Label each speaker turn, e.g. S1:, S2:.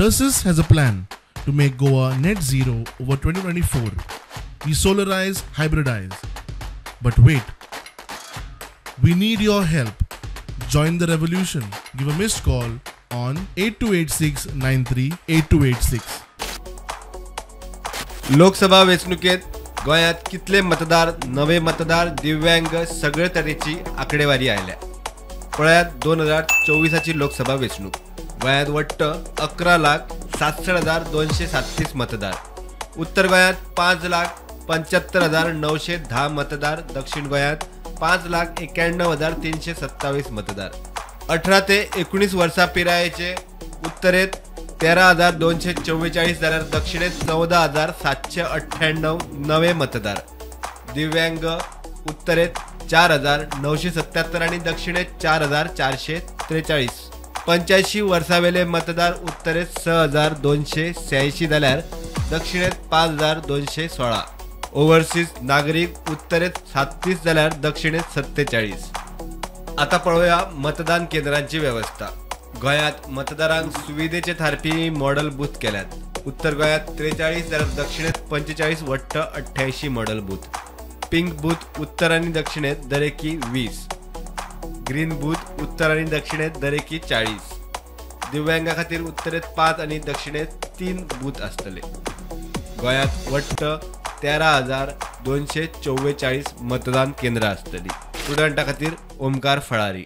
S1: Tersus has a plan to make Goa net zero over 2024. We solarize, hybridize. But wait, we need your help. Join the revolution. Give a missed call on 8286938286.
S2: Lok Sabha वेंचणुकेत गोंयांत कितले मतदार, नवे मतदार, दिव्यांग सगळे तरेची आंकडेवारी आयल्या. पळयात 2024 लोकसभा वेंचणूक. गोंयांत वट्ट 11,67,237 मतदार. उत्तर गोंयांत 5,75,910 मतदार, दक्षिण गोंयांत 5,91,327 मतदार. 18 ते 19 वर्सां पिरायेचे उत्तरेत 13,244 जाल्यार दक्षिणेत 14,798 नवे मतदार. दिव्यांग उत्तरेत 4,977 आनी दक्षिणेत 4,443. 85 वर्सां वेले मतदार उत्तरेत 6,286 जाल्यार दक्षिणेत 5,216. ओव्हरसीज नागरीक उत्तरेत 37 जाल्यार दक्षिणेत 47. आता पळोवया मतदान केंद्रांची वेवस्था. गोंयांत मतदारांक सुविधेचे थारपी मॉडल बूथ केल्यात. उत्तर गोंयांत 43 जाल्यार दक्षिणेत 45, वट्ट 88 मॉडल बूथ. पिंक बूथ उत्तर आनी दक्षिणेत दरेकी 20. ग्रीन बूथ उत्तर आनी दक्षिणेत दरेकी 40. दिव्यांगा खातीर उत्तरेत 5 आनी दक्षिणेत 3 बूथ आसतले. गोंयांत वट्ट 13,244 मतदान केंद्रां आसतली. स्टुडंटा खातीर ओमकार फळारी.